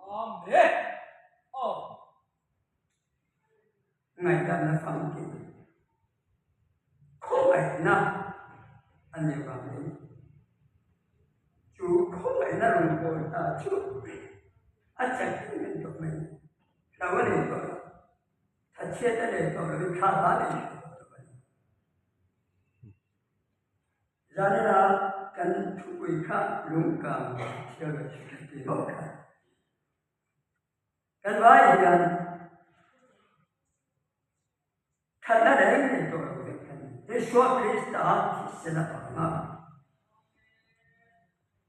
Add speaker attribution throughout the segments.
Speaker 1: Amen.
Speaker 2: Ngaihdamna famkim khawngaihna a nih vangin chu khawngaihna rawn hawn ta chu a chak em em tawh mai. Hlo a nei tawh lo, thatchhiat a nei tawh lovin thla ta a nei tawh lo a ni. Zanina kan thupui kha lungkang theology kan ti bawk kha. Kan vai hian thatna reng nei tawh lo vek kan ni. Isua Krista thisen avanga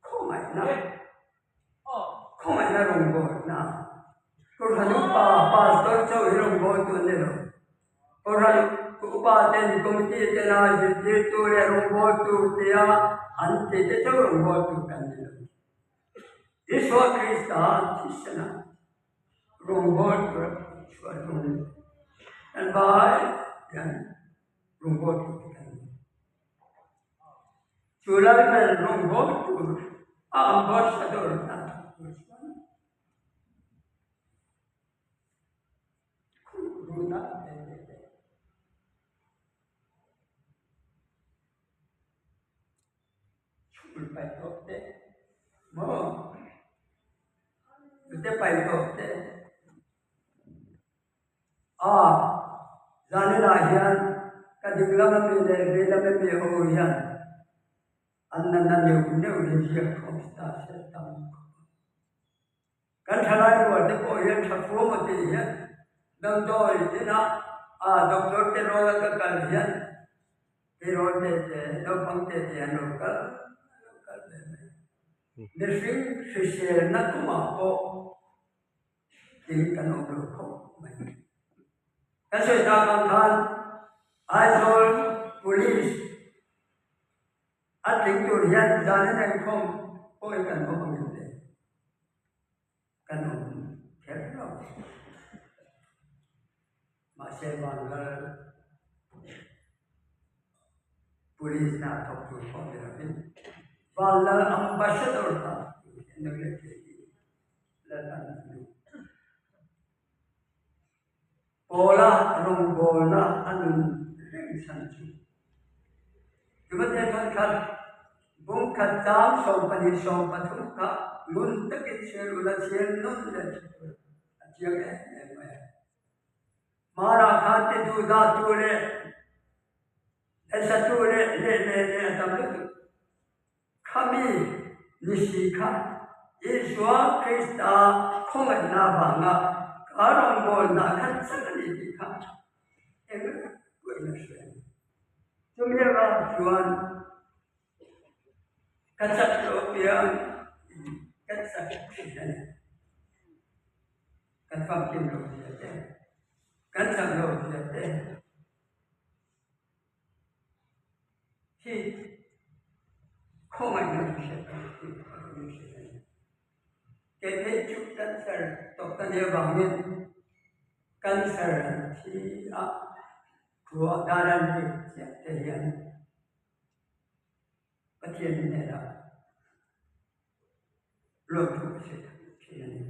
Speaker 2: khawngaihna, khawngaihna rawngbawlna, Kohhran upa pastor chauh hi rawngbawltu an ni lo. Kohhran upa ten committee tena zirtirtu leh rawngbawltu tia an tihte chauh rawngbawltu kan ni lo. Isua Krista thisena rawngbâwl tura chhuah tum kan vai hian rawngbâwl tur te kan ni. Chu lai vel rawngbâwl tur a ambassador hna thawk tur chuan khuh runa a tel ve teh. Chhul paih tawh teh maw? Tute paih tawh teh? A, zaninah hian ka ding lam ami leh vei lam ami ho hian an nana neuh neuh hi ziak khawm ta se tam khawp ang. Kan thalai rual te pawh hian tha fuam a tih hian damdawi inah a doctor te rawn a ka kal hian tirawl te te naupang te te an lo kal an lo kal ve mai. Mihring hriselna tumah pawh tling kan awm lo khawp mai. Kan sawi tak ang khan Aizawl Police A tling tur hian zan in engkhawm pawhin kan awm ang em le? Kan awm kher lo. Mahse Vanlal Police hna thawk tur pawh ni lovin Vanlal Ambassador hna thawk tur hian nang leh kei hi Lalpan min duh. Pawla rawngbawlna a nun reng chhan chu Timothea thawnkhat bungkhat chang 12, 13 kha ngun takin chhiar ula chhiar nawn leh tha tur a chiang em em mai a. Hmara kha ti duhdah tu leh hesatu leh leh leh leh a tam lutuk. Khami ni si kha Isua Krista khawngaihna vanga ka rawngbawlna kha chak a ni tih kha eng pawhin a hria a ni. Chumi avang chuan ka chak loh apiang ka chak thin a ni. Kan famkim loh zia te, kan chak loh zia te. Hi khawngaihna min hriat a ni tih a lo min hrilh a ni. Kei phei chu cancer tawk ka nih avangin cancer an thi a, khua dar an rik chiah te hian Pathian hnenah lawmthu ka sawi thin a ni.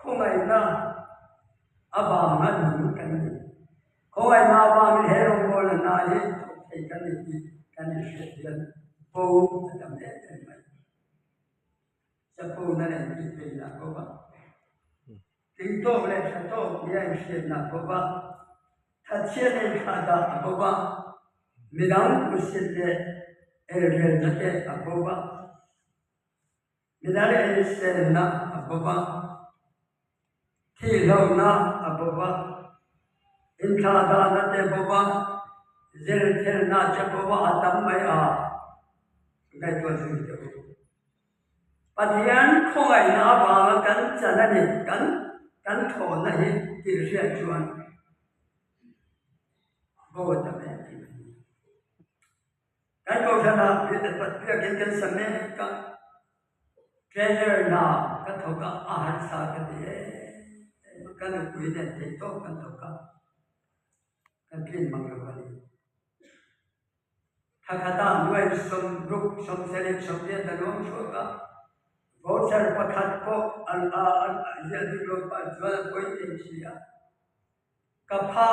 Speaker 2: Khawngaihna avanga nung kan ni. Khawngaihna avangin he rawngbawlna hna hi thawk thei kan ni tih kan inhriat hian bo a tam em em mai. Chapona leh tihtheihna a ko va. Tling tawk leh tha tawk nia inhriatna a ko va. Thatchhiat leh inthlahdah a ko va. Midang hmusit leh elrelna te a ko va. Midang eiselna a ko va. Thihlohna a ko va. Inthlahdahna te a ko va. Zelthelna te a ko va. A tam mai a ngaihtuah zui deuh. Pathian khawngaihna avanga kan chan a ni, kan kan thawhna hi tih hriat chuan bo a tam em em a ni. Kan kohhranah biakin kan sa mek a, treasurer hna ka thawk a, a harsa ka ti em em a, ka nupui nen theihtawp kan thawk a, kan tlin mang lo a ni. Thla khatah nuai 60, 70, 80 a luang chhuak a, voucher pakhat pawh an a ziah dik lo pah chuan a pawi thei si a. Ka pha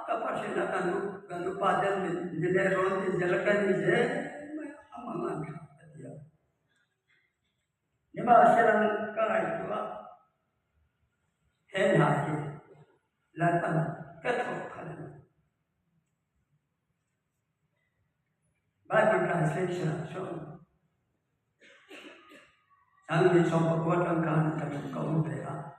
Speaker 2: ka pha thin a, kan kan upa ten min ni leh rawn ti zel a, ka ni zel mai a, a mang an thlak ka ti a. Nimahsela ka ngaihtuah a, he hna hi Lalpan ka thawk phal a ni. Bible translation ah chuan Changni 19 atang khan ka thu ka awm ve a.